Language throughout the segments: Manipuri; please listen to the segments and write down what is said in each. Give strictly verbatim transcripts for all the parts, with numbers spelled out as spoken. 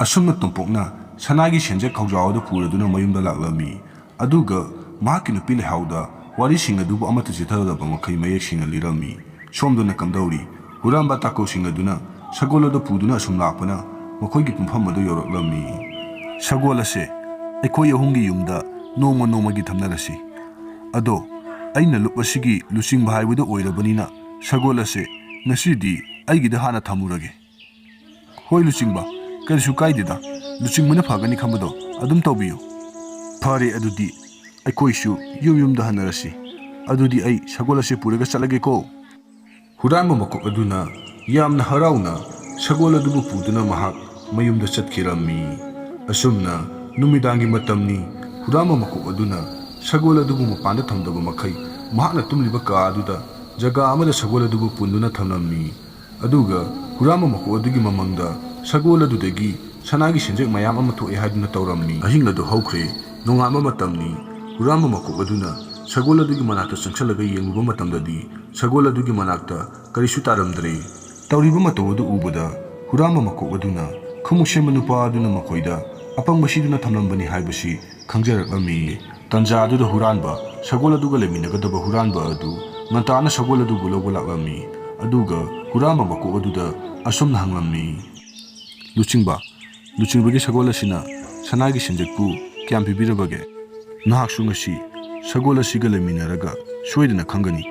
ꯑꯁꯨꯝꯅ ꯇꯣꯝꯄꯣꯛꯅ ꯁꯅꯥꯒꯤ ꯁꯦꯟꯖꯦꯛ ꯈꯧꯖꯥꯎ ꯑꯗꯨ ꯄꯨꯔꯗꯨꯅ ꯃꯌꯨꯝꯗ ꯂꯥꯛꯂꯝꯃꯤ꯫ ꯑꯗꯨꯒ ꯃꯍꯥꯛꯀꯤ ꯅꯨꯄꯤ ꯂꯩꯍꯥꯎꯗ ꯋꯥꯔꯤꯁꯤꯡ ꯑꯗꯨꯕꯨ ꯑꯃꯠꯇ ꯆꯤꯊꯗꯕ ꯃꯈꯩ ꯃꯌꯦꯛ ꯁꯦꯡꯅ ꯂꯤꯔꯝꯃꯤ꯫ ꯁꯣꯝꯗꯅ ꯀꯝꯗꯧꯔꯤ? ꯍꯨꯔꯥꯟꯕ ꯇꯥꯀꯨꯁꯤꯡ ꯑꯗꯨꯅ ꯁꯒꯣꯜ ꯑꯗꯨ ꯄꯨꯗꯨꯅ ꯑꯁꯨꯝ ꯂꯥꯛꯄꯅ ꯃꯈꯣꯏꯒꯤ ꯄꯨꯡꯐꯝ ꯑꯗꯨ ꯌꯧꯔꯛꯂꯝꯃꯤ꯫ ꯁꯒꯣꯜ ꯑꯁꯦ ꯑꯩꯈꯣꯏ ꯑꯍꯨꯝꯒꯤ ꯌꯨꯝꯗ ꯅꯣꯡꯃ ꯅꯣꯡꯃꯒꯤ ꯊꯝꯅꯔꯁꯤ꯫ ꯑꯗꯣ ꯑꯩꯅ ꯂꯨꯞ ꯑꯁꯤꯒꯤ ꯂꯨꯆꯤꯡꯕ ꯍꯥꯏꯕꯗꯨ ꯑꯣꯏꯔꯕꯅꯤꯅ ꯁꯒꯣꯜ ꯑꯁꯦ ꯉꯁꯤꯗꯤ ꯑꯩꯒꯤꯗ ꯍꯥꯟꯅ ꯊꯝꯃꯨꯔꯒꯦ꯫ ꯍꯣꯏ ꯂꯨꯆꯤꯡꯕ, ꯀꯔꯤꯁꯨ ꯀꯥꯏꯗꯦꯗ꯫ ꯂꯨꯆꯤꯡꯕꯅ ꯐꯒꯅꯤ ꯈꯟꯕꯗꯣ ꯑꯗꯨꯝ ꯇꯧꯕꯤꯌꯨ꯫ ꯐꯔꯦ, ꯑꯗꯨꯗꯤ ꯑꯩꯈꯣꯏꯁꯨ ꯌꯨꯝ ꯌꯨꯝꯗ ꯍꯟꯅꯔꯁꯤ꯫ ꯑꯗꯨꯗꯤ ꯑꯩ ꯁꯒꯣꯜ ꯑꯁꯤ ꯄꯨꯔꯒ ꯆꯠꯂꯒꯦꯀꯣ꯫ ꯍꯨꯔꯥꯟꯕ ꯃꯀꯣꯛ ꯑꯗꯨꯅ ꯌꯥꯝꯅ ꯍꯔꯥꯎꯅ ꯁꯒꯣꯜ ꯑꯗꯨꯕꯨ ꯄꯨꯗꯨꯅ ꯃꯍꯥꯛ ꯃꯌꯨꯝꯗ ꯆꯠꯈꯤꯔꯝꯃꯤ꯫ ꯑꯁꯨꯝꯅ ꯅꯨꯃꯤꯗꯥꯡꯒꯤ ꯃꯇꯝꯅꯤ꯫ ꯍꯨꯔꯥꯟꯕ ꯃꯀꯣꯛ ꯑꯗꯨꯅ ꯁꯒꯣꯜ ꯑꯗꯨꯕꯨ ꯃꯄꯥꯟꯗ ꯊꯝꯗꯕ ꯃꯈꯩ ꯃꯍꯥꯛꯅ ꯇꯨꯝꯂꯤꯕ ꯀꯥ ꯑꯗꯨꯗ ꯖꯒꯥ ꯑꯃꯗ ꯁꯒꯣꯜ ꯑꯗꯨꯕꯨ ꯄꯨꯟꯗꯨꯅ ꯊꯝꯂꯝꯃꯤ꯫ ꯑꯗꯨꯒ ꯍꯨꯔꯥꯟꯕ ꯃꯀꯣꯛ ꯑꯗꯨꯒꯤ ꯃꯃꯪꯗ ꯁꯒꯣꯜ ꯑꯗꯨꯗꯒꯤ ꯁꯅꯥꯒꯤ ꯁꯦꯟꯖꯦꯛ ꯃꯌꯥꯝ ꯑꯃ ꯊꯣꯛꯑꯦ ꯍꯥꯏꯗꯨꯅ ꯇꯧꯔꯝꯃꯤ꯫ ꯑꯍꯤꯡ ꯑꯗꯨ ꯍꯧꯈ꯭ꯔꯦ꯫ ꯅꯣꯡꯉꯥꯟꯕ ꯃꯇꯝꯅꯤ꯫ ꯍꯨꯔꯥꯟꯕ ꯃꯀꯣꯛ ꯑꯗꯨꯅ ꯁꯒꯣꯜ ꯑꯗꯨꯒꯤ ꯃꯅꯥꯛꯇ ꯆꯪꯁꯤꯜꯂꯒ ꯌꯦꯡꯂꯨꯕ ꯃꯇꯝꯗꯗꯤ ꯁꯒꯣꯜ ꯑꯗꯨꯒꯤ ꯃꯅꯥꯛꯇ ꯀꯔꯤꯁꯨ ꯇꯥꯔꯝꯗ꯭ꯔꯦ꯫ ꯇꯧꯔꯤꯕ ꯃꯇꯧ ꯑꯗꯨ ꯎꯕꯗ ꯍꯨꯔꯥꯟꯕ ꯃꯀꯣꯛ ꯑꯗꯨꯅ ꯈꯨꯃꯨꯛ ꯁꯦꯝꯕ ꯅꯨꯄꯥ ꯑꯗꯨꯅ ꯃꯈꯣꯏꯗ ꯑꯄꯪꯕ ꯁꯤꯗꯨꯅ ꯊꯝꯂꯝꯕꯅꯤ ꯍꯥꯏꯕꯁꯤ ꯈꯪꯖꯔꯛꯂꯝꯃꯤ꯫ ꯇꯟꯖꯥ ꯑꯗꯨꯗ ꯍꯨꯔꯥꯟꯕ ꯁꯒꯣꯜ ꯑꯗꯨꯒ ꯂꯩꯃꯤꯟꯅꯒꯗꯕ ꯍꯨꯔꯥꯟꯕ ꯑꯗꯨ ꯉꯟꯇꯥꯅ ꯁꯒꯣꯜ ꯑꯗꯨꯕꯨ ꯂꯧꯕ ꯂꯥꯛꯂꯝꯃꯤ꯫ ꯑꯗꯨꯒ ꯍꯨꯔꯥꯟꯕ ꯃꯀꯣꯛ ꯑꯗꯨꯗ ꯑꯁꯨꯝꯅ ꯍꯪꯂꯝꯃꯤ, "ꯂꯨꯆꯤꯡꯕ, ꯂꯨꯆꯤꯡꯕꯒꯤ ꯁꯒꯣꯜ ꯑꯁꯤꯅ ꯁꯅꯥꯒꯤ ꯁꯦꯟꯖꯦꯛꯄꯨ ꯀꯌꯥꯝ ꯄꯤꯕꯤꯔꯕꯒꯦ? ꯅꯍꯥꯛꯁꯨ ꯉꯁꯤ ꯁꯒꯣꯜ ꯑꯁꯤꯒ ꯂꯩꯃꯤꯟꯅꯔꯒ ꯁꯣꯏꯗꯅ ꯈꯪꯒꯅꯤ꯫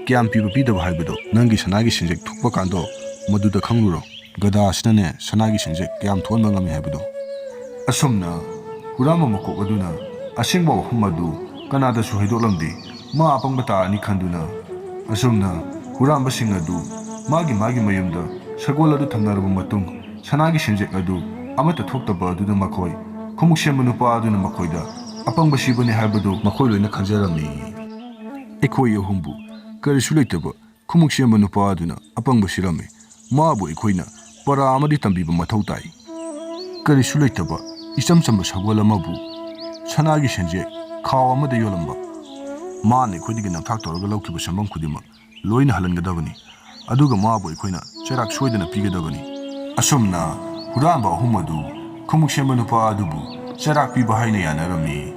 ꯀꯌꯥꯝ ꯄꯤꯕ ꯄꯤꯗꯕ ꯍꯥꯏꯕꯗꯣ ꯅꯪꯒꯤ ꯁꯅꯥꯒꯤ ꯁꯦꯟꯖꯦꯛ ꯊꯣꯛꯄ ꯀꯥꯟꯗꯣ ꯃꯗꯨꯗ ꯈꯪꯂꯨꯔꯣ꯫ ꯒꯗꯥ ꯑꯁꯤꯅꯅꯦ ꯁꯅꯥꯒꯤ ꯁꯦꯟꯖꯦꯛ ꯀꯌꯥꯝ ꯊꯣꯛꯍꯟꯕ ꯉꯝꯃꯤ ꯍꯥꯏꯕꯗꯣ"꯫ ꯑꯁꯨꯝꯅ ꯍꯨꯔꯥꯟꯕ ꯃꯀꯣꯛ ꯑꯗꯨꯅ ꯑꯁꯦꯡꯕ ꯋꯥꯐꯝ ꯑꯗꯨ ꯀꯅꯥꯗꯁꯨ ꯍꯥꯏꯗꯣꯛꯂꯝꯗꯦ꯫ ꯃꯥ ꯑꯄꯪꯕ ꯇꯥꯔꯅꯤ ꯈꯟꯗꯨꯅ꯫ ꯑꯁꯨꯝꯅ ꯍꯨꯔꯥꯟꯕꯁꯤꯡ ꯑꯗꯨ ꯃꯥꯒꯤ ꯃꯥꯒꯤ ꯃꯌꯨꯝꯗ ꯁꯒꯣꯜ ꯑꯗꯨ ꯊꯝꯅꯔꯕ ꯃꯇꯨꯡ ꯁꯅꯥꯒꯤ ꯁꯦꯟꯖꯦꯛ ꯑꯗꯨ ꯑꯃꯠꯇ ꯊꯣꯛꯇꯕ ꯑꯗꯨꯗ ꯃꯈꯣꯏ ꯈꯨꯃꯨꯛ ꯁꯦꯝꯕ ꯅꯨꯄꯥ ꯑꯗꯨꯅ ꯃꯈꯣꯏꯗ ꯑꯄꯪꯕ ꯁꯤꯕꯅꯤ ꯍꯥꯏꯕꯗꯨ ꯃꯈꯣꯏ ꯂꯣꯏꯅ ꯈꯪꯖꯔꯝꯃꯤ꯫ ꯑꯩꯈꯣꯏ ꯑꯍꯨꯝꯕꯨ ꯀꯔꯤꯁꯨ ꯂꯩꯇꯕ ꯈꯨꯃꯨꯛ ꯁꯦꯝꯕ ꯅꯨꯄꯥ ꯑꯗꯨꯅ ꯑꯄꯪꯕ ꯁꯤꯔꯝꯃꯤ꯫ ꯃꯥꯕꯨ ꯑꯩꯈꯣꯏꯅ ꯄꯔꯥ ꯑꯃꯗꯤ ꯇꯝꯕꯤꯕ ꯃꯊꯧ ꯇꯥꯏ꯫ ꯀꯔꯤꯁꯨ ꯂꯩꯇꯕ ꯏꯆꯝ ꯆꯝꯕ ꯁꯒꯣꯜ ꯑꯃꯕꯨ ꯁꯅꯥꯒꯤ ꯁꯦꯟꯖꯦꯛ ꯈꯥꯎ ꯑꯃꯗ ꯌꯣꯜꯂꯝꯕ, ꯃꯥꯅ ꯑꯩꯈꯣꯏꯗꯒꯤ ꯅꯝꯊꯥꯛ ꯇꯧꯔꯒ ꯂꯧꯈꯤꯕ ꯁꯦꯟꯐꯝ ꯈꯨꯗꯤꯡꯃꯛ ꯂꯣꯏꯅ ꯍꯜꯍꯟꯒꯗꯕꯅꯤ꯫ ꯑꯗꯨꯒ ꯃꯥꯕꯨ ꯑꯩꯈꯣꯏꯅ ꯆꯩꯔꯥꯛ ꯁꯣꯏꯗꯅ ꯄꯤꯒꯗꯕꯅꯤ꯫ ꯑꯁꯨꯝꯅ ꯍꯨꯔꯥꯟꯕ ꯑꯍꯨꯝ ꯑꯗꯨ ꯈꯨꯃꯨꯛ ꯁꯦꯝꯕ ꯅꯨꯄꯥ ꯑꯗꯨꯕꯨ ꯆꯩꯔꯥꯛ ꯄꯤꯕ ꯍꯥꯏꯅ ꯌꯥꯅꯔꯝꯃꯤ꯫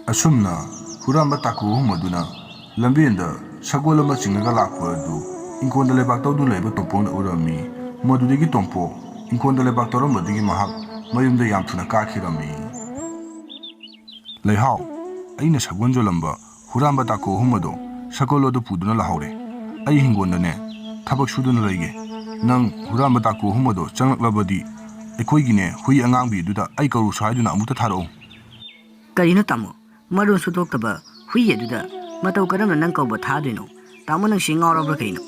ꯑꯁꯨꯝꯅ ꯍꯨꯔꯥꯟꯕ ꯇꯥꯀꯨ ꯑꯍꯨꯝ ꯑꯗꯨꯅ ꯂꯝꯕꯦꯟꯗ ꯁꯒꯣꯜ ꯑꯃ ꯆꯤꯡꯂꯒ ꯂꯥꯛꯄ ꯑꯗꯨ ꯏꯪꯈꯣꯜꯗ ꯂꯩꯕꯥꯛ ꯇꯧꯗꯨꯅ ꯂꯩꯕ ꯇꯣꯝꯄꯣꯛꯅ ꯎꯔꯝꯃꯤ꯫ ꯃꯗꯨꯗꯒꯤ ꯇꯣꯝꯄꯣꯛ ꯏꯪꯈꯣꯜꯗ ꯂꯩꯕꯥꯛ ꯇꯧꯔꯝꯕꯗꯒꯤ ꯃꯍꯥꯛ ꯃꯌꯨꯝꯗ ꯌꯥꯝ ꯊꯨꯅ ꯀꯥꯈꯤꯔꯝꯃꯤ꯫ "ꯂꯩꯍꯥꯎ, ꯑꯩꯅ ꯁꯒꯣꯜ ꯌꯣꯜꯂꯝꯕ ꯍꯨꯔꯥꯟꯕ ꯇꯥꯀꯨ ꯑꯍꯨꯝ ꯑꯗꯣ ꯁꯒꯣꯜ ꯑꯗꯨ ꯄꯨꯗꯨꯅ ꯂꯥꯛꯍꯧꯔꯦ꯫ ꯑꯩ ꯍꯤꯡꯒꯣꯜꯗꯅꯦ ꯊꯕꯛ ꯁꯨꯗꯨꯅ ꯂꯩꯒꯦ꯫ ꯅꯪ ꯍꯨꯔꯥꯟꯕ ꯇꯥꯀꯨ ꯑꯍꯨꯝ ꯑꯗꯣ ꯆꯪꯂꯛꯂꯕꯗꯤ ꯑꯩꯈꯣꯏꯒꯤꯅꯦ ꯍꯨꯏ ꯑꯉꯥꯡꯕꯤ ꯑꯗꯨꯗ ꯑꯩ ꯀꯧꯔꯨꯁꯨ ꯍꯥꯏꯗꯨꯅ ꯑꯃꯨꯛꯇ ꯊꯥꯔꯛꯎ"꯫ "ꯀꯔꯤꯅꯣ ꯇꯥꯃꯣ? ꯃꯔꯣꯟꯁꯨ ꯊꯣꯛꯇꯕ ꯍꯨꯏ ꯑꯗꯨꯗ ꯃꯇꯧ ꯀꯔꯝꯅ ꯅꯪ ꯀꯧꯕ ꯊꯥꯗꯣꯏꯅꯣ? ꯇꯥꯃꯣ, ꯅꯪꯁꯤ ꯉꯥꯎꯔꯕ꯭ꯔꯥ ꯀꯩꯅꯣ?"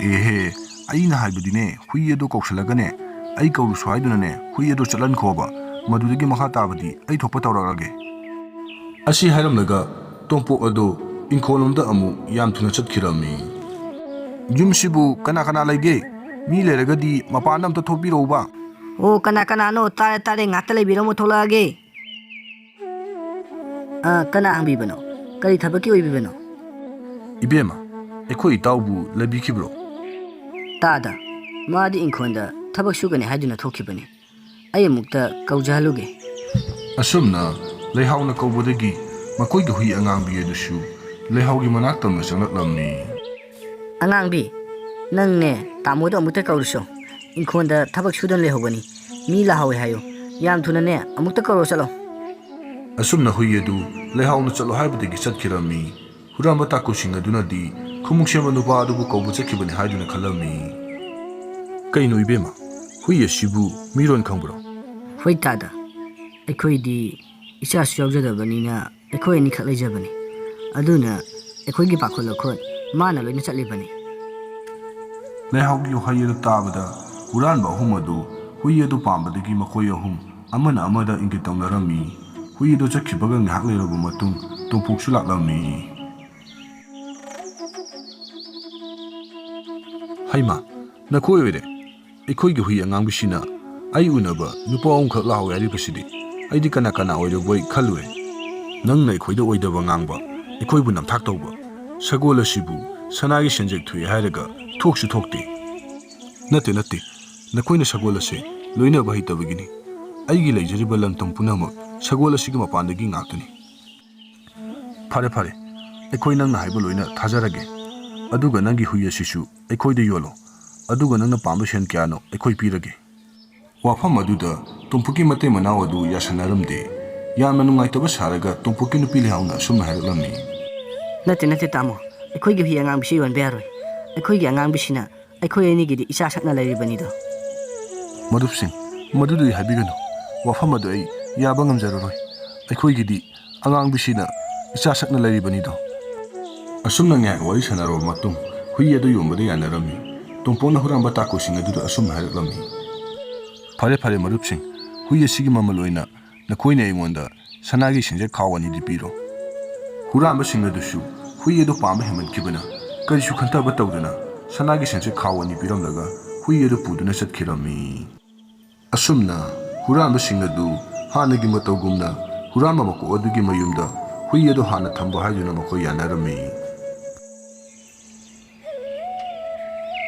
"ꯑꯦꯍꯦ, ꯑꯩꯅ ꯍꯥꯏꯕꯗꯤꯅꯦ, ꯍꯨꯏ ꯑꯗꯨ ꯀꯧꯁꯜꯂꯒꯅꯦ, ꯑꯩ ꯀꯧꯔꯨꯁꯨ ꯍꯥꯏꯗꯨꯅꯅꯦ, ꯍꯨꯏ ꯑꯗꯨ ꯆꯠꯍꯟꯈꯣꯕ꯫ ꯃꯗꯨꯗꯒꯤ ꯃꯈꯥ ꯇꯥꯕꯗꯤ ꯑꯩ ꯊꯣꯛꯄ ꯇꯧꯔꯛꯑꯒꯦ"꯫ ꯑꯁꯤ ꯍꯥꯏꯔꯝꯂꯒ ꯇꯣꯝꯄꯣꯛ ꯑꯗꯨ ꯏꯪꯈꯣꯜꯂꯣꯝꯗ ꯑꯃꯨꯛ ꯌꯥꯝ ꯊꯨꯅ ꯆꯠꯈꯤꯔꯝꯃꯤ꯫ "ꯌꯨꯝꯁꯤꯕꯨ ꯀꯅꯥ ꯀꯅꯥ ꯂꯩꯒꯦ? ꯃꯤ ꯂꯩꯔꯒꯗꯤ ꯃꯄꯥꯟꯗ ꯑꯝꯇ ꯊꯣꯛꯄꯤꯔꯛꯎꯕ"꯫ "ꯑꯣ, ꯀꯅꯥ ꯀꯅꯥꯅꯣ? ꯇꯥꯔꯦ, ꯇꯥꯔꯦ, ꯉꯥꯛꯇ ꯂꯩꯕꯤꯔꯝꯃꯣ, ꯊꯣꯛꯂꯛꯑꯒꯦ"꯫ "ꯑ, ꯀꯅꯥ ꯍꯪꯕꯤꯕꯅꯣ? ꯀꯔꯤ ꯊꯕꯛꯀꯤ ꯑꯣꯏꯕꯤꯕꯅꯣ?" "ꯏꯕꯦꯝꯃ, ꯑꯩꯈꯣꯏ ꯏꯇꯥꯎꯕꯨ ꯂꯩꯕꯤꯈꯤꯕ꯭ꯔꯣ?" "ꯇꯥꯗ, ꯃꯥꯗꯤ ꯏꯪꯈꯣꯜꯗ ꯊꯕꯛ ꯁꯨꯒꯅꯤ ꯍꯥꯏꯗꯨꯅ ꯊꯣꯛꯈꯤꯕꯅꯤ꯫ ꯑꯩ ꯑꯃꯨꯛꯇ ꯀꯧꯖꯍꯜꯂꯨꯒꯦ"꯫ ꯑꯁꯨꯝꯅ ꯂꯩꯍꯥꯎꯅ ꯀꯧꯕꯗꯒꯤ ꯃꯈꯣꯏꯒꯤ ꯍꯨꯏ ꯑꯉꯥꯡꯕꯤ ꯑꯗꯨꯁꯨ ꯂꯩꯍꯥꯎꯒꯤ ꯃꯅꯥꯛ ꯇꯝꯅ ꯆꯪꯂꯛꯂꯝꯃꯤ꯫ "ꯑꯉꯥꯡꯕꯤ, ꯅꯪꯅꯦ ꯇꯥꯃꯣꯗꯣ ꯑꯃꯨꯛꯇ ꯀꯧꯔꯨꯁꯣ꯫ ꯏꯪꯈꯣꯜꯗ ꯊꯕꯛ ꯁꯨꯗꯅ ꯂꯩꯍꯧꯕꯅꯤ꯫ ꯃꯤ ꯂꯥꯛꯍꯧꯋꯦ ꯍꯥꯏꯌꯨ꯫ ꯌꯥꯝ ꯊꯨꯅꯅꯦ ꯑꯃꯨꯛꯇ ꯀꯧꯔꯨ ꯆꯠꯂꯣ"꯫ ꯑꯁꯨꯝꯅ ꯍꯨꯏ ꯑꯗꯨ ꯂꯩꯍꯥꯎꯅ ꯆꯠꯂꯣ ꯍꯥꯏꯕꯗꯒꯤ ꯆꯠꯈꯤꯔꯝꯃꯤ꯫ ꯍꯨꯔꯥꯟꯕ ꯇꯥꯀꯨꯁꯤꯡ ꯑꯗꯨꯅꯗꯤ ꯈꯨꯃꯨꯛ ꯁꯦꯝꯕ ꯅꯨꯄꯥ ꯑꯗꯨꯕꯨ ꯀꯧꯕ ꯆꯠꯈꯤꯕꯅꯤ ꯍꯥꯏꯗꯨꯅ ꯈꯜꯂꯝꯃꯤ꯫ "ꯀꯩꯅꯣ ꯏꯕꯦꯝꯃ, ꯍꯨꯏ ꯑꯁꯤꯕꯨ ꯃꯤꯔꯣꯟ ꯈꯪꯕ꯭ꯔꯣ?" "ꯍꯣꯏ ꯇꯥꯗ, ꯑꯩꯈꯣꯏꯗꯤ ꯏꯆꯥꯁꯨ ꯌꯥꯎꯖꯗꯕꯅꯤꯅ ꯑꯩꯈꯣꯏ ꯑꯅꯤꯈꯛ ꯂꯩꯖꯕꯅꯤ꯫ ꯑꯗꯨꯅ ꯑꯩꯈꯣꯏꯒꯤ ꯄꯥꯈꯣꯜ ꯂꯧꯈꯣꯜ ꯃꯥꯅ ꯂꯣꯏꯅ ꯆꯠꯂꯤꯕꯅꯤ"꯫ ꯂꯩꯍꯥꯎꯒꯤ ꯋꯥꯍꯩ ꯑꯗꯨ ꯇꯥꯕꯗ ꯍꯨꯔꯥꯟꯕ ꯑꯍꯨꯝ ꯑꯗꯨ ꯍꯨꯏ ꯑꯗꯨ ꯄꯥꯝꯕꯗꯒꯤ ꯃꯈꯣꯏ ꯑꯍꯨꯝ ꯑꯃꯅ ꯑꯃꯗ ꯏꯪꯒꯤꯠ ꯇꯧꯅꯔꯝꯃꯤ꯫ ꯍꯨꯏ ꯑꯗꯨ ꯆꯠꯈꯤꯕꯒ ꯉꯥꯏꯍꯥꯛ ꯂꯩꯔꯕ ꯃꯇꯨꯡ ꯇꯣꯝꯄꯣꯛꯁꯨ ꯂꯥꯛꯂꯝꯃꯤ꯫ "ꯍꯩꯃꯥ, ꯅꯈꯣꯏ ꯑꯣꯏꯔꯦ꯫ ꯑꯩꯈꯣꯏꯒꯤ ꯍꯨꯏ ꯑꯉꯥꯡꯕꯤꯁꯤꯅ ꯑꯩ ꯎꯅꯕ ꯅꯨꯄꯥ ꯑꯍꯨꯝꯈꯛ ꯂꯥꯛꯍꯧꯋꯦ ꯍꯥꯏꯔꯤꯕꯁꯤꯗꯤ꯫ ꯑꯩꯗꯤ ꯀꯅꯥ ꯀꯅꯥ ꯑꯣꯏꯔꯕꯣꯏ ꯈꯜꯂꯨꯔꯦ꯫ ꯅꯪꯅ ꯑꯩꯈꯣꯏꯗ ꯑꯣꯏꯗꯕ ꯉꯥꯡꯕ, ꯑꯩꯈꯣꯏꯕꯨ ꯅꯝꯊꯥꯛ ꯇꯧꯕ꯫ ꯁꯒꯣꯜ ꯑꯁꯤꯕꯨ ꯁꯅꯥꯒꯤ ꯁꯦꯟꯖꯦꯛ ꯊꯣꯛꯏ ꯍꯥꯏꯔꯒ ꯊꯣꯛꯁꯨ ꯊꯣꯛꯇꯦ"꯫ "ꯅꯠꯇꯦ, ꯅꯠꯇꯦ꯫ ꯅꯈꯣꯏꯅ ꯁꯒꯣꯜ ꯑꯁꯦ ꯂꯣꯏꯅꯕ ꯍꯩꯇꯕꯒꯤꯅꯤ꯫ ꯑꯩꯒꯤ ꯂꯩꯖꯔꯤꯕ ꯂꯟ ꯊꯨꯝ ꯄꯨꯝꯅꯃꯛ ꯁꯒꯣꯜ ꯑꯁꯤꯒꯤ ꯃꯄꯥꯟꯗꯒꯤ ꯉꯥꯛꯇꯅꯤ꯫ ꯐꯔꯦ, ꯐꯔꯦ, ꯑꯩꯈꯣꯏ ꯅꯪꯅ ꯍꯥꯏꯕ ꯂꯣꯏꯅ ꯊꯥꯖꯔꯒꯦ꯫ ꯑꯗꯨꯒ ꯅꯪꯒꯤ ꯍꯨꯏ ꯑꯁꯤꯁꯨ ꯑꯩꯈꯣꯏꯗ ꯌꯣꯜꯂꯣ꯫ ꯑꯗꯨꯒ ꯅꯪꯅ ꯄꯥꯝꯕ ꯁꯦꯟ ꯀꯌꯥꯅꯣ ꯑꯩꯈꯣꯏ ꯄꯤꯔꯒꯦ꯫ ꯋꯥꯐꯝ ꯑꯗꯨꯗ ꯇꯣꯝꯄꯣꯛꯀꯤ ꯃꯇꯩ ꯃꯅꯥꯎ ꯑꯗꯨ ꯌꯥꯁꯟꯅꯔꯝꯗꯦ꯫ ꯌꯥꯝꯅ ꯅꯨꯡꯉꯥꯏꯇꯕ ꯁꯥꯔꯒ ꯇꯣꯝꯄꯣꯛꯀꯤ ꯅꯨꯄꯤ ꯂꯩꯍꯥꯎꯅ ꯑꯁꯨꯝꯅ ꯍꯥꯏꯔꯛꯂꯝꯃꯤ꯫ ꯅꯠꯇꯦ, ꯅꯠꯇꯦ, ꯇꯥꯃꯣ꯫ ꯑꯩꯈꯣꯏꯒꯤ ꯍꯨꯏ ꯑꯉꯥꯡꯕꯤꯁꯤ ꯌꯣꯟꯕ ꯌꯥꯔꯣꯏ꯫ ꯑꯩꯈꯣꯏꯒꯤ ꯑꯉꯥꯡꯕꯤꯁꯤꯅ ꯑꯩꯈꯣꯏ ꯑꯅꯤꯒꯤꯗꯤ ꯏꯆꯥ ꯁꯛꯅ ꯂꯩꯔꯤꯕꯅꯤꯗꯣ꯫ ꯃꯔꯨꯞꯁꯤꯡ, ꯃꯗꯨꯗꯨꯗꯤ ꯍꯥꯏꯕꯤꯒꯅꯨ꯫ ꯋꯥꯐꯝ ꯑꯗꯨ ꯑꯩ ꯌꯥꯕ ꯉꯝꯖꯔꯔꯣꯏ꯫ ꯑꯩꯈꯣꯏꯒꯤꯗꯤ ꯑꯉꯥꯡꯕꯤꯁꯤꯅ ꯏꯆꯥ ꯁꯛꯅ ꯂꯩꯔꯤꯕꯅꯤꯗꯣ꯫ ꯑꯁꯨꯝꯅ ꯉꯥꯏꯍꯥꯛ ꯋꯥꯔꯤ ꯁꯥꯟꯅꯔꯕ ꯃꯇꯨꯡ, ꯍꯨꯏ ꯑꯗꯨ ꯌꯣꯟꯕꯗ ꯌꯥꯅꯔꯝꯃꯤ꯫ ꯇꯣꯝꯄꯣꯛꯅ ꯍꯨꯔꯥꯟꯕ ꯇꯥꯀꯨꯁꯤꯡ ꯑꯗꯨꯗ ꯑꯁꯨꯝꯅ ꯍꯥꯏꯔꯛꯂꯝꯃꯤ꯫ ꯐꯔꯦ, ꯐꯔꯦ, ꯃꯔꯨꯞꯁꯤꯡ, ꯍꯨꯏ ꯑꯁꯤꯒꯤ ꯃꯃꯜ ꯑꯣꯏꯅ ꯅꯈꯣꯏꯅ ꯑꯩꯉꯣꯟꯗ ꯁꯅꯥꯒꯤ ꯁꯦꯟꯖꯦꯛ ꯈꯥꯎ ꯑꯅꯤꯗꯤ ꯄꯤꯔꯣ꯫ ꯍꯨꯔꯥꯟꯕꯁꯤꯡ ꯑꯗꯨꯁꯨ ꯍꯨꯏ ꯑꯗꯨ ꯄꯥꯝꯕ ꯍꯦꯟꯃꯟꯈꯤꯕꯅ ꯀꯔꯤꯁꯨ ꯈꯟꯊꯕ ꯇꯧꯗꯅ ꯁꯅꯥꯒꯤ ꯁꯦꯟꯖꯦꯛ ꯈꯥꯎ ꯑꯅꯤ ꯄꯤꯔꯝꯂꯒ ꯍꯨꯏ ꯑꯗꯨ ꯄꯨꯗꯨꯅ ꯆꯠꯈꯤꯔꯝꯃꯤ꯫ ꯑꯁꯨꯝꯅ ꯍꯨꯔꯥꯟꯕꯁꯤꯡ ꯑꯗꯨ ꯍꯥꯟꯅꯒꯤ ꯃꯇꯧꯒꯨꯝꯅ ꯍꯨꯔꯥꯟꯕ ꯃꯀꯣꯛ ꯑꯗꯨꯒꯤ ꯃꯌꯨꯝꯗ ꯍꯨꯏ ꯑꯗꯨ ꯍꯥꯟꯅ ꯊꯝꯕ ꯍꯥꯏꯗꯨꯅ ꯃꯈꯣꯏ ꯌꯥꯅꯔꯝꯃꯤ꯫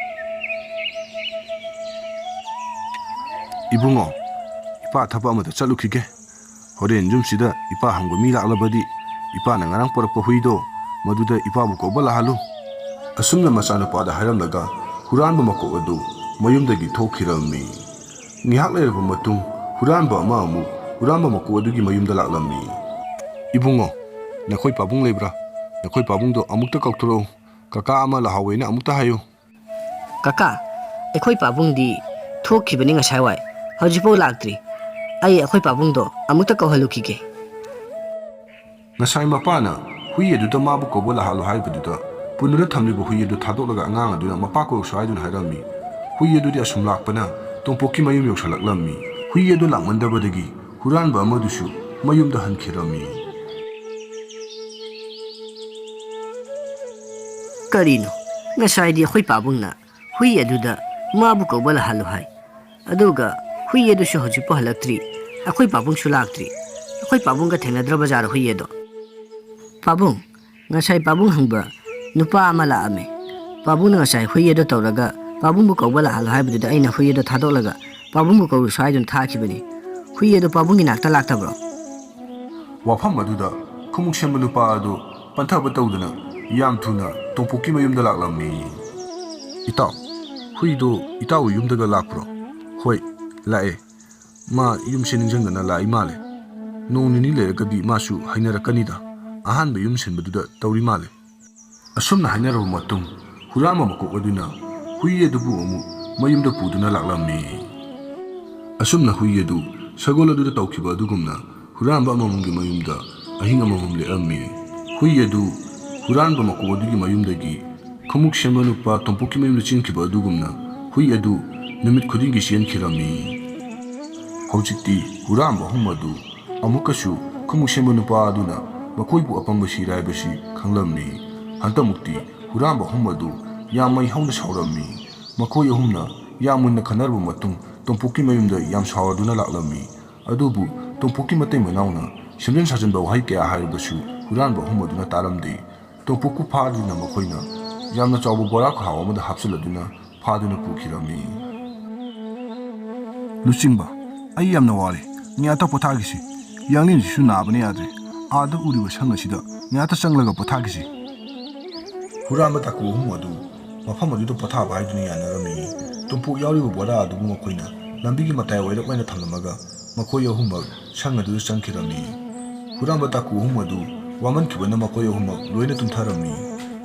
ꯏꯕꯨꯡꯉꯣ, ꯏꯄꯥ ꯊꯕꯛ ꯑꯃꯗ ꯆꯠꯂꯨꯈꯤꯒꯦ꯫ ꯍꯣꯔꯦꯟ ꯌꯨꯝꯁꯤꯗ ꯏꯄꯥ ꯍꯪꯕ ꯃꯤ ꯂꯥꯛꯂꯕꯗꯤ, ꯏꯄꯥꯅ ꯉꯔꯥꯡ ꯄꯨꯔꯛꯄ ꯍꯨꯏꯗꯣ, ꯃꯗꯨꯗ ꯏꯄꯥꯕꯨ ꯀꯧꯕ ꯂꯥꯛꯍꯜꯂꯨ꯫ ꯑꯁꯨꯝꯅ ꯃꯆꯥꯅꯨꯄꯥꯗ ꯍꯥꯏꯔꯝꯂꯒ ꯍꯨꯔꯥꯟꯕ ꯃꯀꯣꯛ ꯑꯗꯨ ꯃꯌꯨꯝꯗꯒꯤ ꯊꯣꯛꯈꯤꯔꯝꯃꯤ꯫ ꯉꯥꯏꯍꯥꯛ ꯂꯩꯔꯕ ꯃꯇꯨꯡ, ꯍꯨꯔꯥꯟꯕ ꯑꯃ ꯑꯃꯨꯛ ꯍꯨꯔꯥꯟꯕ ꯃꯀꯣꯛ ꯑꯗꯨꯒꯤ ꯃꯌꯨꯝꯗ ꯂꯥꯛꯂꯝꯃꯤ꯫ ꯏꯕꯨꯡꯉꯣ, ꯅꯈꯣꯏ ꯄꯥꯕꯨꯡ ꯂꯩꯕ꯭ꯔꯥ? ꯅꯈꯣꯏ ꯄꯥꯕꯨꯡꯗꯣ ꯑꯃꯨꯛꯇ ꯀꯧꯊꯣꯔꯛꯎ꯫ ꯀꯀꯥ ꯑꯃ ꯂꯥꯛꯍꯧꯋꯦꯅ ꯑꯃꯨꯛꯇ ꯍꯥꯏꯌꯨ꯫ ꯀꯀꯥ, ꯑꯩꯈꯣꯏ ꯄꯥꯕꯨꯡꯗꯤ ꯊꯣꯛꯈꯤꯕꯅꯤ ꯉꯁꯥꯏ ꯋꯥꯏ, ꯍꯧꯖꯤꯛꯐꯥꯎ ꯂꯥꯛꯇ꯭ꯔꯤ꯫ ꯑꯩ ꯑꯩꯈꯣꯏ ꯄꯥꯕꯨꯡꯗꯣ ꯑꯃꯨꯛꯇ ꯀꯧꯍꯜꯂꯨꯈꯤꯒꯦ꯫ ꯉꯁꯥꯏ ꯃꯄꯥꯅ ꯍꯨꯏ ꯑꯗꯨꯗ ꯃꯥꯕꯨ ꯀꯧꯕ ꯂꯥꯛꯍꯜꯂꯨ ꯍꯥꯏꯕꯗꯨꯗ, ꯄꯨꯟꯗꯨꯅ ꯊꯝꯂꯤꯕ ꯍꯨꯏ ꯑꯗꯨ ꯊꯥꯗꯣꯛꯂꯒ ꯑꯉꯥꯡ ꯑꯗꯨꯅ ꯃꯄꯥ ꯀꯧꯔꯛꯁꯨ ꯍꯥꯏꯗꯨꯅ ꯍꯥꯏꯔꯝꯃꯤ꯫ ꯍꯨꯏ ꯑꯗꯨꯗꯤ ꯑꯁꯨꯝ ꯂꯥꯛꯄꯅ ꯇꯣꯝꯄꯣꯛꯀꯤ ꯃꯌꯨꯝ ꯌꯧꯁꯜꯂꯛꯂꯝꯃꯤ꯫ ꯍꯨꯏ ꯑꯗꯨ ꯂꯥꯛꯃꯟꯗꯕꯗꯒꯤ ꯍꯨꯔꯥꯟꯕ ꯑꯃꯗꯨꯁꯨ ꯃꯌꯨꯝꯗ ꯍꯟꯈꯤꯔꯝꯃꯤ꯫ ꯀꯔꯤꯅꯣ? ꯉꯁꯥꯏꯗꯤ ꯑꯩꯈꯣꯏ ꯄꯥꯕꯨꯡꯅ ꯍꯨꯏ ꯑꯗꯨꯗ ꯃꯥꯕꯨ ꯀꯧꯕ ꯂꯥꯛꯍꯜꯂꯨ ꯍꯥꯏ꯫ ꯑꯗꯨꯒ ꯍꯨꯏ ꯑꯗꯨꯁꯨ ꯍꯧꯖꯤꯛꯄꯨ ꯍꯜꯂꯛꯇ꯭ꯔꯤ꯫ ꯑꯩꯈꯣꯏ ꯄꯥꯕꯨꯡꯁꯨ ꯂꯥꯛꯇ꯭ꯔꯤ꯫ ꯑꯩꯈꯣꯏ ꯄꯥꯕꯨꯡꯒ ꯊꯦꯡꯅꯗ꯭ꯔꯕ ꯖꯥꯔꯣ ꯍꯨꯏ ꯑꯗꯣ? ꯄꯥꯕꯨꯡ, ꯉꯁꯥꯏ ꯄꯥꯕꯨꯡ ꯍꯪꯕ ꯅꯨꯄꯥ ꯑꯃ ꯂꯥꯛꯑꯝꯃꯦ꯫ ꯄꯥꯕꯨꯡꯅ ꯉꯁꯥꯏ ꯍꯨꯏ ꯑꯗꯣ ꯇꯧꯔꯒ ꯄꯥꯕꯨꯡꯕꯨ ꯀꯧꯕ ꯂꯥꯛꯍꯜꯂꯣ ꯍꯥꯏꯕꯗꯨꯗ ꯑꯩꯅ ꯍꯨꯏ ꯑꯗꯣ ꯊꯥꯗꯣꯛꯂꯒ ꯄꯥꯕꯨꯡꯕꯨ ꯀꯧꯔꯨꯁꯨ ꯍꯥꯏꯗꯨꯅ ꯊꯥꯈꯤꯕꯅꯤ꯫ ꯍꯨꯏ ꯑꯗꯨ ꯄꯥꯕꯨꯡꯒꯤ ꯅꯥꯛꯇ ꯂꯥꯛꯇꯕ꯭ꯔꯣ? ꯋꯥꯐꯝ ꯑꯗꯨꯗ ꯈꯨꯃꯨꯛ ꯁꯦꯝꯕ ꯅꯨꯄꯥ ꯑꯗꯨ ꯄꯟꯊꯕ ꯇꯧꯗꯨꯅ ꯌꯥꯝ ꯊꯨꯅ ꯇꯣꯝꯄꯣꯛꯀꯤ ꯃꯌꯨꯝꯗ ꯂꯥꯛꯂꯝꯃꯤ꯫ "ꯏꯇꯥꯎ, ꯍꯨꯏꯗꯨ ꯏꯇꯥꯎꯒꯤ ꯌꯨꯝꯗꯒ ꯂꯥꯛꯄ꯭ꯔꯣ?" "ꯍꯣꯏ, ꯂꯥꯛꯑꯦ꯫ ꯃꯥ ꯌꯨꯝꯁꯦ ꯅꯤꯡꯁꯤꯡꯗꯅ ꯂꯥꯛꯏ ꯃꯥꯜꯂꯦ꯫ ꯅꯣꯡ ꯅꯤꯅꯤ ꯂꯩꯔꯒꯗꯤ ꯃꯥꯁꯨ ꯍꯩꯅꯔꯛꯀꯅꯤꯗ꯫ ꯑꯍꯥꯟꯕ ꯌꯨꯝ ꯁꯤꯟꯕꯗꯨꯗ ꯇꯧꯔꯤ ꯃꯥꯜꯂꯦ"꯫ ꯑꯁꯨꯝꯅ ꯍꯥꯏꯅꯔꯕ ꯃꯇꯨꯡ, ꯍꯨꯔꯥꯟꯕ ꯃꯀꯣꯛ ꯑꯗꯨꯅ ꯍꯨꯏ ꯑꯗꯨꯕꯨ ꯑꯃꯨꯛ ꯃꯌꯨꯝꯗ ꯄꯨꯗꯨꯅ ꯂꯥꯛꯂꯝꯃꯤ꯫ ꯑꯁꯨꯝꯅ ꯍꯨꯏ ꯑꯗꯨ ꯁꯒꯣꯜ ꯑꯗꯨꯗ ꯇꯧꯈꯤꯕ ꯑꯗꯨꯒꯨꯝꯅ ꯍꯨꯔꯥꯟꯕ ꯑꯃꯃꯝꯒꯤ ꯃꯌꯨꯝꯗ ꯑꯍꯤꯡ ꯑꯃꯃꯝ ꯂꯦꯛꯂꯝꯃꯤ꯫ ꯍꯨꯏ ꯑꯗꯨ ꯍꯨꯔꯥꯟꯕ ꯃꯀꯣꯛ ꯑꯗꯨꯒꯤ ꯃꯌꯨꯝꯗꯒꯤ ꯈꯨꯃꯨꯛ ꯁꯦꯝꯕ ꯅꯨꯄꯥ ꯇꯣꯝꯄꯣꯛꯀꯤ ꯃꯌꯨꯝꯗ ꯆꯦꯟꯈꯤꯕ ꯑꯗꯨꯒꯨꯝꯅ ꯍꯨꯏ ꯑꯗꯨ ꯅꯨꯃꯤꯠ ꯈꯨꯗꯤꯡꯒꯤ ꯆꯦꯟꯈꯤꯔꯝꯃꯤ꯫ ꯍꯧꯖꯤꯛꯇꯤ ꯍꯨꯔꯥꯟꯕ ꯑꯍꯨꯝ ꯑꯗꯨ ꯑꯃꯨꯛꯀꯁꯨ ꯈꯨꯃꯨꯛ ꯁꯦꯝꯕ ꯅꯨꯄꯥ ꯑꯗꯨꯅ ꯃꯈꯣꯏꯕꯨ ꯑꯄꯪꯕ ꯁꯤꯔꯥꯏꯕꯁꯤ ꯈꯪꯂꯝꯃꯤ꯫ ꯍꯟꯗꯛꯃꯨꯛꯇꯤ ꯍꯨꯔꯥꯟꯕ ꯑꯍꯨꯝ ꯑꯗꯨ ꯌꯥꯝ ꯃꯩ ꯍꯧꯅ ꯁꯥꯎꯔꯝꯃꯤ꯫ ꯃꯈꯣꯏ ꯑꯍꯨꯝꯅ ꯌꯥꯝ ꯃꯨꯟꯅ ꯈꯟꯅꯔꯕ ꯃꯇꯨꯡ ꯇꯣꯝꯄꯣꯛꯀꯤ ꯃꯌꯨꯝꯗ ꯌꯥꯝ ꯁꯥꯎꯔꯗꯨꯅ ꯂꯥꯛꯂꯝꯃꯤ꯫ ꯑꯗꯨꯕꯨ ꯇꯣꯝꯄꯣꯛꯀꯤ ꯃꯇꯩ ꯃꯅꯥꯎꯅ ꯁꯦꯝꯖꯤꯟ ꯁꯥꯖꯤꯟꯕ ꯋꯥꯍꯩ ꯀꯌꯥ ꯍꯥꯏꯔꯕꯁꯨ ꯍꯨꯔꯥꯟꯕ ꯑꯍꯨꯝ ꯑꯗꯨꯅ ꯇꯥꯔꯝꯗꯦ꯫ ꯇꯣꯝꯄꯣꯛꯄꯨ ꯐꯥꯗꯨꯅ ꯃꯈꯣꯏꯅ ꯌꯥꯝꯅ ꯆꯥꯎꯕ ꯕꯣꯔꯥ ꯈꯥꯎ ꯑꯃꯗ ꯍꯥꯞꯆꯤꯜꯂꯗꯨꯅ ꯐꯥꯗꯨꯅ ꯄꯨꯈꯤꯔꯝꯃꯤ꯫ "ꯂꯨꯆꯤꯡꯕ, ꯑꯩ ꯌꯥꯝꯅ ꯋꯥꯔꯦ꯫ ꯉꯥꯛꯇ ꯄꯣꯊꯥꯈꯤꯁꯤ꯫ ꯌꯥꯡꯂꯦꯟꯁꯤꯁꯨ ꯅꯥꯕꯅ ꯌꯥꯗ꯭ꯔꯦ꯫ ꯑꯥꯗ ꯎꯔꯤꯕ ꯁꯪ ꯑꯁꯤꯗ ꯉꯥꯛꯇ ꯆꯪꯂꯒ ꯄꯣꯊꯥꯈꯤꯁꯤ"꯫ ꯍꯨꯔꯥꯟꯕ ꯇꯥꯀꯨ ꯑꯍꯨꯝ ꯑꯗꯨ ꯃꯐꯝ ꯑꯗꯨꯗ ꯄꯣꯊꯥꯕ ꯍꯥꯏꯗꯨꯅ ꯌꯥꯅꯔꯝꯃꯤ꯫ ꯇꯣꯝꯄꯣꯛ ꯌꯥꯎꯔꯤꯕ ꯕꯣꯔꯥ ꯑꯗꯨꯕꯨ ꯃꯈꯣꯏꯅ ꯂꯝꯕꯤꯒꯤ ꯃꯇꯥꯏ ꯑꯣꯏꯔꯞ ꯑꯣꯏꯅ ꯊꯝꯂꯝꯃꯒ ꯃꯈꯣꯏ ꯑꯍꯨꯝꯃꯛ ꯁꯪ ꯑꯗꯨꯗ ꯆꯪꯈꯤꯔꯝꯃꯤ꯫ ꯍꯨꯔꯥꯟꯕ ꯇꯥꯀꯨ ꯑꯍꯨꯝ ꯑꯗꯨ ꯋꯥꯃꯟꯈꯤꯕꯅ ꯃꯈꯣꯏ ꯑꯍꯨꯝꯃꯛ ꯂꯣꯏꯅ ꯇꯨꯝꯊꯔꯝꯃꯤ꯫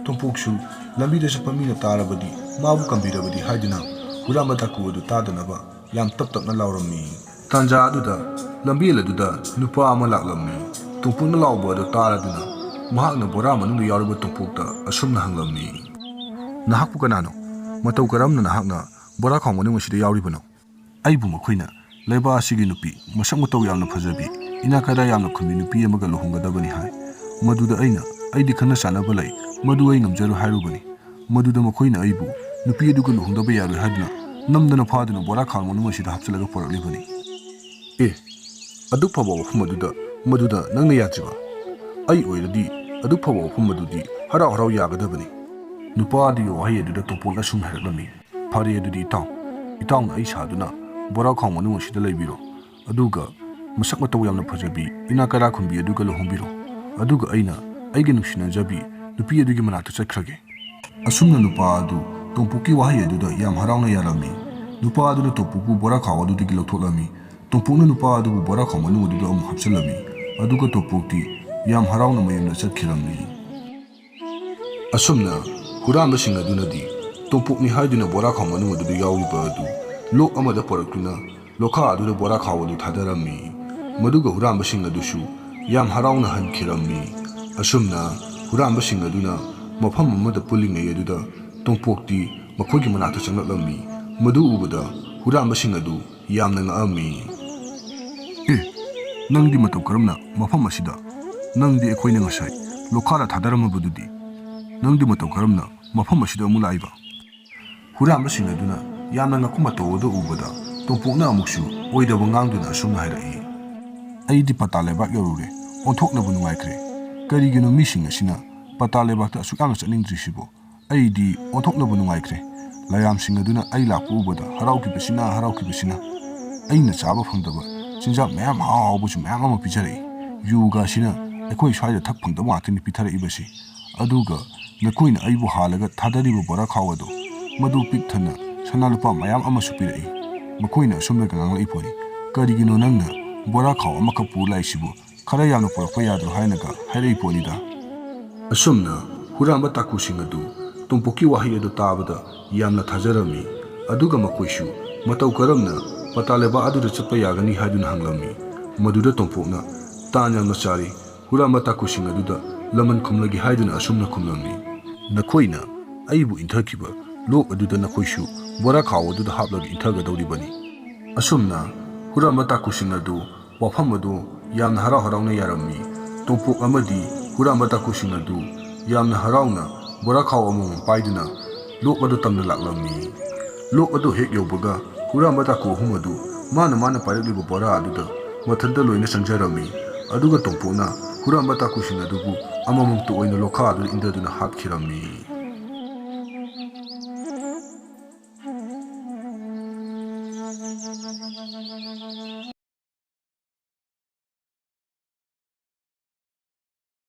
ꯇꯣꯝꯄꯣꯛꯁꯨ ꯂꯝꯕꯤꯗ ꯆꯠꯄ ꯃꯤꯅ ꯇꯥꯔꯕꯗꯤ ꯃꯥꯕꯨ ꯀꯟꯕꯤꯔꯕꯗꯤ ꯍꯥꯏꯗꯨꯅ ꯍꯨꯔꯥꯟꯕ ꯇꯥꯀꯨ ꯑꯗꯨ ꯇꯥꯗꯅꯕ ꯌꯥꯝ ꯇꯞ ꯇꯞꯅ ꯂꯥꯎꯔꯝꯃꯤ꯫ ꯇꯥꯟꯖꯥ ꯑꯗꯨꯗ ꯂꯝꯕꯦꯜ ꯑꯗꯨꯗ ꯅꯨꯄꯥ ꯑꯃ ꯂꯥꯛꯂꯝꯃꯤ꯫ ꯇꯣꯝꯄꯣꯛꯅ ꯂꯥꯎꯕ ꯑꯗꯨ ꯇꯥꯔꯗꯨꯅ ꯃꯍꯥꯛꯅ ꯕꯣꯔꯥ ꯃꯅꯨꯡꯗ ꯌꯥꯎꯔꯤꯕ ꯇꯣꯝꯄꯣꯛꯇ ꯑꯁꯨꯝꯅ ꯍꯪꯂꯝꯃꯤ, "ꯅꯍꯥꯛꯄꯨ ꯀꯅꯥꯅꯣ? ꯃꯇꯧ ꯀꯔꯝꯅ ꯅꯍꯥꯛꯅ ꯕꯣꯔꯥ ꯈꯥꯎ ꯃꯅꯨꯡ ꯑꯁꯤꯗ ꯌꯥꯎꯔꯤꯕꯅꯣ?" "ꯑꯩꯕꯨ ꯃꯈꯣꯏꯅ ꯂꯩꯕꯥꯛ ꯑꯁꯤꯒꯤ ꯅꯨꯄꯤ, ꯃꯁꯛ ꯃꯇꯧ ꯌꯥꯝꯅ ꯐꯖꯕꯤ, ꯏꯅꯥꯛ ꯀꯩꯔꯥꯛ ꯌꯥꯝꯅ ꯈꯨꯝꯕꯤ ꯅꯨꯄꯤ ꯑꯃꯒ ꯂꯨꯍꯣꯡꯒꯗꯕꯅꯤ ꯍꯥꯏ꯫ ꯃꯗꯨꯗ ꯑꯩꯅ, ꯑꯩꯗꯤ ꯈꯪꯅ ꯆꯥꯟꯅꯕ ꯂꯩ, ꯃꯗꯨ ꯑꯩ ꯉꯝꯖꯔꯣꯏ ꯍꯥꯏꯔꯨꯕꯅꯤ꯫ ꯃꯗꯨꯗ ꯃꯈꯣꯏꯅ ꯑꯩꯕꯨ ꯅꯨꯄꯤ ꯑꯗꯨꯒ ꯂꯨꯍꯣꯡꯗꯕ ꯌꯥꯔꯣꯏ ꯍꯥꯏꯗꯨꯅ ꯅꯝꯗꯅ ꯐꯥꯗꯨꯅ ꯕꯣꯔꯥ ꯈꯥꯎ ꯃꯅꯨꯡ ꯑꯁꯤꯗ ꯍꯥꯞꯆꯤꯜꯂꯒ ꯄꯨꯔꯛꯂꯤꯕꯅꯤ"꯫ "ꯑꯦ, ꯑꯗꯨꯛ ꯐꯕ ꯋꯥꯐꯝ ꯑꯗꯨꯗ ꯃꯗꯨꯗ ꯅꯪꯅ ꯌꯥꯗ꯭ꯔꯤꯕ? ꯑꯩ ꯑꯣꯏꯔꯗꯤ ꯑꯗꯨꯛ ꯐꯕ ꯋꯥꯐꯝ ꯑꯗꯨꯗꯤ ꯍꯔꯥꯎ ꯍꯔꯥꯎ ꯌꯥꯒꯗꯕꯅꯤ"꯫ ꯅꯨꯄꯥ ꯑꯗꯨꯒꯤ ꯋꯥꯍꯩ ꯑꯗꯨꯗ ꯇꯣꯝꯄꯣꯛꯅ ꯑꯁꯨꯝꯅ ꯍꯥꯏꯔꯛꯂꯝꯃꯤ, "ꯐꯔꯦ ꯑꯗꯨꯗꯤ ꯏꯇꯥꯎ, ꯏꯇꯥꯎꯅ ꯑꯩ ꯁꯥꯗꯨꯅ ꯕꯣꯔꯥ ꯈꯥꯎ ꯃꯅꯨꯡ ꯑꯁꯤꯗ ꯂꯩꯕꯤꯔꯣ, ꯑꯗꯨꯒ ꯃꯁꯛ ꯃꯇꯧ ꯌꯥꯝꯅ ꯐꯖꯕꯤ ꯏꯅꯥ ꯀꯩꯔꯥꯈꯨꯟꯕꯤ ꯑꯗꯨꯒ ꯂꯨꯍꯣꯡꯕꯤꯔꯣ, ꯑꯗꯨꯒ ꯑꯩꯅ ꯑꯩꯒꯤ ꯅꯨꯡꯁꯤꯅꯖꯕꯤ ꯅꯨꯄꯤ ꯑꯗꯨꯒꯤ ꯃꯅꯥꯛꯇ ꯆꯠꯈ꯭ꯔꯒꯦ꯫ ꯑꯁꯨꯝꯅ ꯅꯨꯄꯥ ꯑꯗꯨ ꯇꯣꯝꯄꯣꯛꯀꯤ ꯋꯥꯍꯩ ꯑꯗꯨꯗ ꯌꯥꯝ ꯍꯔꯥꯎꯅ ꯌꯥꯔꯝꯃꯤ꯫ ꯅꯨꯄꯥ ꯑꯗꯨꯅ ꯇꯣꯝꯄꯣꯛꯄꯨ ꯕꯣꯔꯥ ꯈꯥꯎ ꯑꯗꯨꯗꯒꯤ ꯂꯧꯊꯣꯛꯂꯝꯃꯤ꯫ ꯇꯣꯝꯄꯣꯛꯅ ꯅꯨꯄꯥ ꯑꯗꯨꯕꯨ ꯕꯣꯔꯥ ꯈꯥꯎ ꯃꯅꯨꯡ ꯑꯗꯨꯗ ꯑꯃꯨꯛ ꯍꯥꯞꯆꯤꯜꯂꯝꯃꯤ꯫ ꯑꯗꯨꯒ ꯇꯣꯝꯄꯣꯛꯇꯤ ꯌꯥꯝ ꯍꯔꯥꯎꯅ ꯃꯌꯨꯝꯗ ꯆꯠꯈꯤꯔꯝꯃꯤ꯫ ꯑꯁꯨꯝꯅ ꯍꯨꯔꯥꯟꯕꯁꯤꯡ ꯑꯗꯨꯅꯗꯤ ꯇꯣꯝꯄꯣꯛꯅꯤ ꯍꯥꯏꯗꯨꯅ ꯕꯣꯔꯥ ꯈꯥꯎ ꯃꯅꯨꯡ ꯑꯗꯨꯗ ꯌꯥꯎꯔꯤꯕ ꯑꯗꯨ ꯂꯣꯛ ꯑꯃꯗ ꯄꯨꯔꯛꯇꯨꯅ ꯂꯣꯈꯥ ꯑꯗꯨꯗ ꯕꯣꯔꯥ ꯈꯥꯎ ꯑꯗꯨ ꯊꯥꯗꯔꯝꯃꯤ꯫ ꯃꯗꯨꯒ ꯍꯨꯔꯥꯟꯕꯁꯤꯡ ꯑꯗꯨꯁꯨ ꯌꯥꯝ ꯍꯔꯥꯎꯅ ꯍꯟꯈꯤꯔꯝꯃꯤ꯫ ꯑꯁꯨꯝꯅ ꯍꯨꯔꯥꯟꯕꯁꯤꯡ ꯑꯗꯨꯅ ꯃꯐꯝ ꯑꯃꯗ ꯄꯨꯜꯂꯤꯉꯩ ꯑꯗꯨꯗ ꯇꯣꯝꯄꯣꯛꯇꯤ ꯃꯈꯣꯏꯒꯤ ꯃꯅꯥꯛꯇ ꯆꯪꯂꯛꯂꯝꯃꯤ꯫ ꯃꯗꯨ ꯎꯕꯗ ꯍꯨꯔꯥꯟꯕꯁꯤꯡ ꯑꯗꯨ ꯌꯥꯝꯅ ꯉꯛꯑꯝꯃꯤ꯫ "ꯑꯦ, ꯅꯪꯗꯤ ꯃꯇꯧ ꯀꯔꯝꯅ ꯃꯐꯝ ꯑꯁꯤꯗ? ꯅꯪꯗꯤ ꯑꯩꯈꯣꯏꯅ ꯉꯁꯥꯏ ꯂꯣꯈꯥꯗ ꯊꯥꯗꯔꯝꯃꯕꯗꯨꯗꯤ? ꯅꯪꯗꯤ ꯃꯇꯧ ꯀꯔꯝꯅ ꯃꯐꯝ ꯑꯁꯤꯗ ꯑꯃꯨꯛ ꯂꯥꯛꯏꯕ?" ꯍꯨꯔꯥꯟꯕꯁꯤꯡ ꯑꯗꯨꯅ ꯌꯥꯝꯅ ꯉꯛꯄ ꯃꯇꯧ ꯑꯗꯨ ꯎꯕꯗ ꯇꯣꯝꯄꯣꯛꯅ ꯑꯃꯨꯛꯁꯨ ꯑꯣꯏꯗꯕ ꯉꯥꯡꯗꯨꯅ ꯑꯁꯨꯝꯅ ꯍꯥꯏꯔꯛꯏ꯫ "ꯑꯩꯗꯤ ꯄꯇꯥ ꯂꯩꯕꯥꯛ ꯌꯧꯔꯨꯔꯦ, ꯑꯣꯟꯊꯣꯛꯅꯕ ꯅꯨꯡꯉꯥꯏꯈ꯭ꯔꯦ꯫ ꯀꯔꯤꯒꯤꯅꯣ ꯃꯤꯁꯤꯡ ꯑꯁꯤꯅ ꯄꯇꯥ ꯂꯩꯕꯥꯛꯇ ꯑꯁꯨꯛ ꯌꯥꯝꯅ ꯆꯠꯅꯤꯡꯗ꯭ꯔꯤꯁꯤꯕꯣ? ꯑꯩꯗꯤ ꯑꯣꯟꯊꯣꯛꯅꯕ ꯅꯨꯡꯉꯥꯏꯈ꯭ꯔꯦ꯫ ꯂꯥꯏꯌꯥꯝꯁꯤꯡ ꯑꯗꯨꯅ ꯑꯩ ꯂꯥꯛꯄ ꯎꯕꯗ ꯍꯔꯥꯎꯈꯤꯕꯁꯤꯅ, ꯍꯔꯥꯎꯈꯤꯕꯁꯤꯅ꯫ ꯑꯩꯅ ꯆꯥꯕ ꯐꯪꯗꯕ ꯆꯤꯟꯖꯥꯛ ꯃꯌꯥꯝ ꯑꯍꯥꯎ ꯑꯍꯥꯎꯕꯁꯨ ꯃꯌꯥꯝ ꯑꯃ ꯄꯤꯖꯔꯛꯏ꯫ ꯌꯨꯒꯁꯤꯅ ꯑꯩꯈꯣꯏ ꯁ꯭ꯋꯥꯏꯗ ꯊꯛ ꯐꯪꯗꯕ ꯉꯥꯛꯇꯅꯤ ꯄꯤꯊꯔꯛꯏꯕꯁꯤ꯫ ꯑꯗꯨꯒ ꯅꯈꯣꯏꯅ ꯑꯩꯕꯨ ꯍꯥꯜꯂꯒ ꯊꯥꯗꯔꯤꯕ ꯕꯣꯔꯥ ꯈꯥꯎ ꯑꯗꯨ, ꯃꯗꯨ ꯄꯤꯛ ꯊꯟꯅ ꯁꯅꯥ ꯂꯨꯄꯥ ꯃꯌꯥꯝ ꯑꯃꯁꯨ ꯄꯤꯔꯛꯏ꯫ ꯃꯈꯣꯏꯅ ꯑꯁꯨꯝꯅꯒ ꯉꯥꯡꯂꯛꯏ ꯄꯣꯠꯅꯤ, 'ꯀꯔꯤꯒꯤꯅꯣ ꯅꯪꯅ ꯕꯣꯔꯥ ꯈꯥꯎ ꯑꯃꯈꯛ ꯄꯨꯔ ꯂꯥꯛꯏꯁꯤꯕꯨ? ꯈꯔ ꯌꯥꯝꯅ ꯄꯨꯔꯛꯄ ꯌꯥꯗ꯭ꯔꯣ?' ꯍꯥꯏꯅꯒ ꯍꯥꯏꯔꯛꯏ ꯄꯣꯠꯅꯤꯗ꯫ ꯑꯁꯨꯝꯅ ꯍꯨꯔꯥꯟꯕ ꯇꯥꯀꯨꯁꯤꯡ ꯑꯗꯨ ꯇꯣꯝꯄꯣꯛꯀꯤ ꯋꯥꯍꯩ ꯑꯗꯨ ꯇꯥꯕꯗ ꯌꯥꯝꯅ ꯊꯥꯖꯔꯝꯃꯤ꯫ ꯑꯗꯨꯒ ꯃꯈꯣꯏꯁꯨ ꯃꯇꯧ ꯀꯔꯝꯅ ꯄꯇꯥ ꯂꯩꯕꯥꯛ ꯑꯗꯨꯗ ꯆꯠꯄ ꯌꯥꯒꯅꯤ ꯍꯥꯏꯗꯨꯅ ꯍꯪꯂꯝꯃꯤ꯫ ꯃꯗꯨꯗ ꯇꯣꯝꯄꯣꯛꯅ, "ꯇꯥꯟ ꯌꯥꯝꯅ ꯆꯥꯔꯦ, ꯍꯨꯔꯥꯟꯕ ꯇꯥꯀꯨꯁꯤꯡ ꯑꯗꯨꯗ ꯂꯃꯟ ꯈꯨꯝꯂꯒꯦ" ꯍꯥꯏꯗꯨꯅ ꯑꯁꯨꯝꯅ ꯈꯨꯝꯂꯝꯃꯤ꯫ "ꯅꯈꯣꯏꯅ ꯑꯩꯕꯨ ꯏꯟꯊꯈꯤꯕ ꯂꯣꯛ ꯑꯗꯨꯗ ꯅꯈꯣꯏꯁꯨ ꯕꯣꯔꯥ ꯈꯥꯎ ꯑꯗꯨꯗ ꯍꯥꯞꯂꯒ ꯏꯟꯊꯒꯗꯧꯔꯤꯕꯅꯤ"꯫ ꯑꯁꯨꯝꯅ ꯍꯨꯔꯥꯟꯕ ꯇꯥꯀꯨꯁꯤꯡ ꯑꯗꯨ ꯋꯥꯐꯝ ꯑꯗꯨ ꯌꯥꯝꯅ ꯍꯔꯥꯎ ꯍꯔꯥꯎꯅ ꯌꯥꯔꯝꯃꯤ꯫ ꯇꯣꯝꯄꯣꯛ ꯑꯃꯗꯤ ꯍꯨꯔꯥꯟꯕ ꯇꯥꯀꯨꯁꯤꯡ ꯑꯗꯨ ꯌꯥꯝꯅ ꯍꯔꯥꯎꯅ ꯕꯣꯔꯥ ꯈꯥꯎ ꯑꯃꯃꯝ ꯄꯥꯏꯗꯨꯅ ꯂꯣꯛ ꯑꯗꯨ ꯇꯝꯅ ꯂꯥꯛꯂꯝꯃꯤ꯫ ꯂꯣꯛ ꯑꯗꯨ ꯍꯦꯛ ꯌꯧꯕꯒ ꯍꯨꯔꯥꯟꯕ ꯇꯥꯀꯨ ꯑꯍꯨꯝ ꯑꯗꯨ ꯃꯥꯅ ꯃꯥꯅ ꯄꯥꯏꯔꯛꯂꯤꯕ ꯕꯣꯔꯥ ꯑꯗꯨꯗ ꯃꯊꯟꯇ ꯂꯣꯏꯅ ꯆꯪꯖꯔꯝꯃꯤ꯫ ꯑꯗꯨꯒ ꯇꯣꯝꯄꯣꯛꯅ ꯍꯨꯔꯥꯟꯕ ꯇꯥꯀꯨꯁꯤꯡ ꯑꯗꯨꯕꯨ ꯑꯃꯃꯝꯇ ꯑꯣꯏꯅ ꯂꯣꯈꯥ ꯑꯗꯨꯗ ꯏꯟꯊꯗꯨꯅ ꯍꯥꯠꯈꯤꯔꯝꯃꯤ꯫